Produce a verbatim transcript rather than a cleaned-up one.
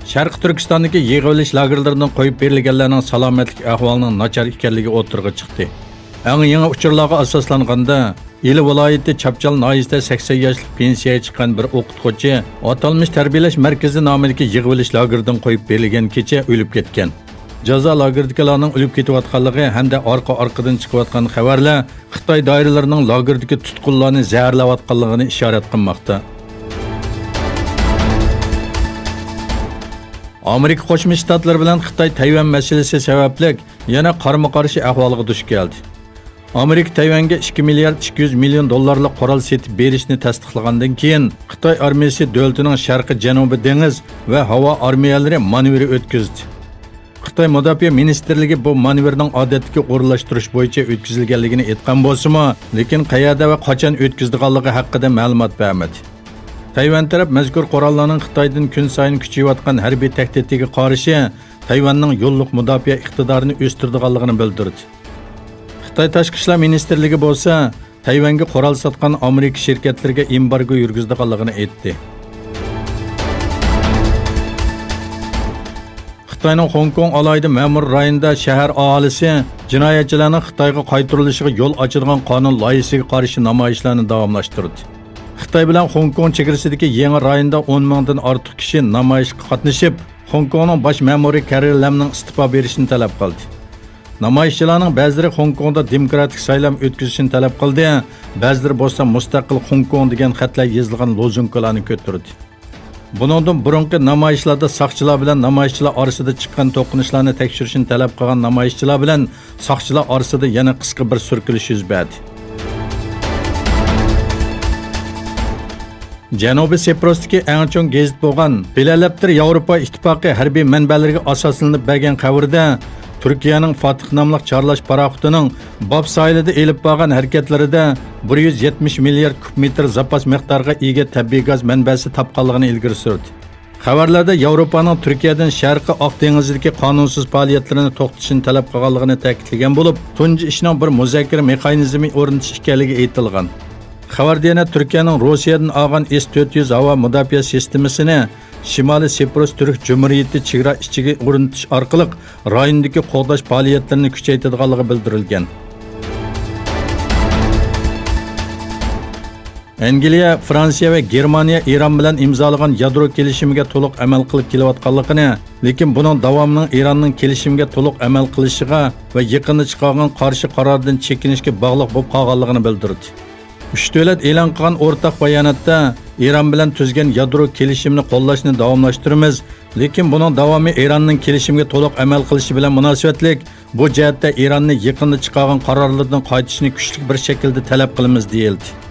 شەرقىي تۈركىستاندىكى يىغىۋېلىش لاگېرلىرىدىن قويۇپ بېرىلگەنلەرنىڭ سالامەتلىك ئەھۋالىنىڭ ناچار ئىكەنلىكى ئوتتۇرىغا چىقتى. ئەڭ يېڭى ئۇچۇرلارغا ئاساسلانغاندا، ئىلى ۋىلايىتى چاپچال ناھىيىسىدە سەكسەن ياشلىق پېنسىيەگە چىققان بىر ئوقۇتقۇچى ئاتالمىش تەربىيەلەش مەركىزى نامىدىكى يىغىۋېلىش لاگېرىدىن قويۇپ بېرىلگەن كېچە ئۆلۈپ كەتكەن. جازا لاگېرىدىكىلارنىڭ ئۆلۈپ كېتىۋاتقانلىقى ھەمدە ئارقا-ئارقىدىن چىقىۋاتقان خەۋەرلەر خىتاي دائىرىلىرىنىڭ لاگېردىكى تۇتقۇنلارنى زەھەرلەۋاتقانلىقىنى ئىشارەت قىلماقتا. ئامېرىكا قوشما شتاتلىرى بىلەن خىتاي تەيۋەن مەسىلىسى سەۋەبلىك يەنە قارمۇ-قارشى ئەھۋالغا دۇچ كەلدى. ئامېرىكا تەيۋەنگە ئىككى مىليارد ئىككى يۈز مىليون دوللارلىق قورال سېتىپ بېرىشنى تەستىقلىغاندىن كېيىن، خىتاي ئارمىيىسى دۆلىتىنىڭ شەرقىي جەنۇبىي دېڭىز ۋە ھاۋا ئارمىيەلىرى مانېۋىرى ئۆتكۈزدى. خىتاي مۇداپىئە مىنىستىرلىكى بۇ مانېۋىرنىڭ ئادەتتىكى ئورۇنلاشتۇرۇش بويىچە ئۆتكۈزۈلگەنلىكىنى ئېيتقان بولسىمۇ، لېكىن قەيەردە ۋە قاچان ئۆتكۈزىدىغانلىقى ھەققىدە مەلۇمات بەرمىدى. تەيۋەن تەرەپ مەزكۇر قوراللارنىڭ خىتايدىن كۈن سايىن كۈچىيىۋاتقان ھەربىي تەھدىتىگە قارشى تەيۋەننىڭ يوللۇق مۇداپىئە ئىقتىدارىنى ئۆستۈرىدىغانلىقىنى بىلدۈردى. خىتاي تاشقى ئىشلار مىنىستىرلىكى بولسا تەيۋەنگە قورال ساتقان ئامېرىكا شىركەتلىرىگە ئېمبارگو يۈرگۈزىدىغانلىقىنى ئېيتتى. خىتاينىڭ خوڭكوڭ ئالاھىدە مەمۇرىي رايونىدا شەھەر ئاھالىسى جىنايەتچىلەرنىڭ خىتايغا قايتۇرۇلۇشىغا يول ئاچىدىغان قانۇن لايىھىسىگە قارشى نامايىشلارنى داۋاملاشتۇردى. خىتاي بىلەن خوڭكوڭ چېگرىسىدىكى يېڭى رايوندا ئون مىڭدىن ئارتۇق كىشى نامايىشقا قاتنىشىپ، خوڭكوڭنىڭ باش مەمۇرى كەررى لەمنىڭ ئىستېپا بېرىشىنى تەلەپ قىلدى. نامايىشچىلارنىڭ بەزىلىرى خوڭكوڭدا دېموكراتىك سايلام ئۆتكۈزۈشنى تەلەپ قىلدى، بەزىلىرى بولسا مۇستەقىل خوڭكوڭ دېگەن خەتلەر يېزىلغان لوزۇنكىلارنى كۆتۈردى. بۇنىڭدىن بۇرۇنقى نامايىشلاردا ساقچىلار بىلەن نامايىشچىلار ئارىسىدا چىققان توقۇنۇشلارنى تەكشۈرۈشنى تەلەپ قىلغان نامايىشچىلار بىلەن ساقچىلار ئارىسىدا يەنە قىسقا بىر سۈركىلىش يۈز بەردى. جەنۇبىي سىپرۇستىكى ئەڭ چوڭ گېزىت بولغان بىلەلەپتىر ياۋروپا ئىتتىپاقى ھەربىي مەنبەلىرىگە ئاساسلىنىپ بەرگەن خەۋىرىدە، تۈركىيەنىڭ فاتىھ ناملىق چارلاش پاراخوتىنىڭ باب ساھىلىدا ئېلىپ بارغان ھەرىكەتلىرىدە بىر يۈز يەتمىش مىليارد كۇب مېتىر زاپاس مىقدارغا ئىگە تەبىئىي گاز مەنبەسى تاپقانلىقىنى ئىلگىرى سۈردى. خەۋەرلەردە ياۋروپانىڭ تۈركىيەدىن شەرقىي ئاق دېڭىزىدىكى قانۇنسىز پائالىيەتلىرىنى توختىتىشنى تەلەپ قىلغانلىقىنى تەكىتلىگەن بولۇپ، تۇنجى ئىشنىڭ بىر مۇزاكىرە مېخانىزمى ئورنىتىش ئىكەنلىكى ئېيتىلغان. خەۋەردە يەنە تۈركىيەنىڭ روسىيەدىن ئالغان ئېس تۆت يۈز ھاۋا مۇداپىئە سىستېمىسىنى شىمالىي سىپرۇس تۈرك جۇمھۇرىيىتى چېگرا ئىچىگە ئورنىتىش ئارقىلىق رايوندىكى قوغداش پائالىيەتلىرىنى كۈچەيتىدىغانلىقى بىلدۈرۈلگەن. ئەنگلىيە، فرانسىيە ۋە گېرمانىيە ئىران بىلەن ئىمزالىغان يادرو كېلىشىمىگە تولۇق ئەمەل قىلىپ كېلىۋاتقانلىقىنى، لېكىن بۇنىڭ داۋامىنىڭ ئىراننىڭ كېلىشىمگە تولۇق ئەمەل قىلىشىغا ۋە يېقىندا چىقارغان قارشى قارارىدىن چېكىنىشكە باغلىق بولۇپ قالغانلىقىنى بىلدۈردى. ئۈچ دۆلەت ئېلان قىلغان ئورتاق باياناتتا، ئىران بىلەن تۈزگەن يادرو كېلىشىمىنى قوللاشنى داۋاملاشتۇرىمىز، لېكىن بۇنىڭ داۋامى ئىراننىڭ كېلىشىمگە تولۇق ئەمەل قىلىشى بىلەن مۇناسىۋەتلىك، بۇ جەھەتتە ئىراننى يېقىندا چىقارغان قارارلىرىدىن قايتىشىنى كۈچلۈك بىر شەكىلدە تەلەپ قىلىمىز، دېيىلدى.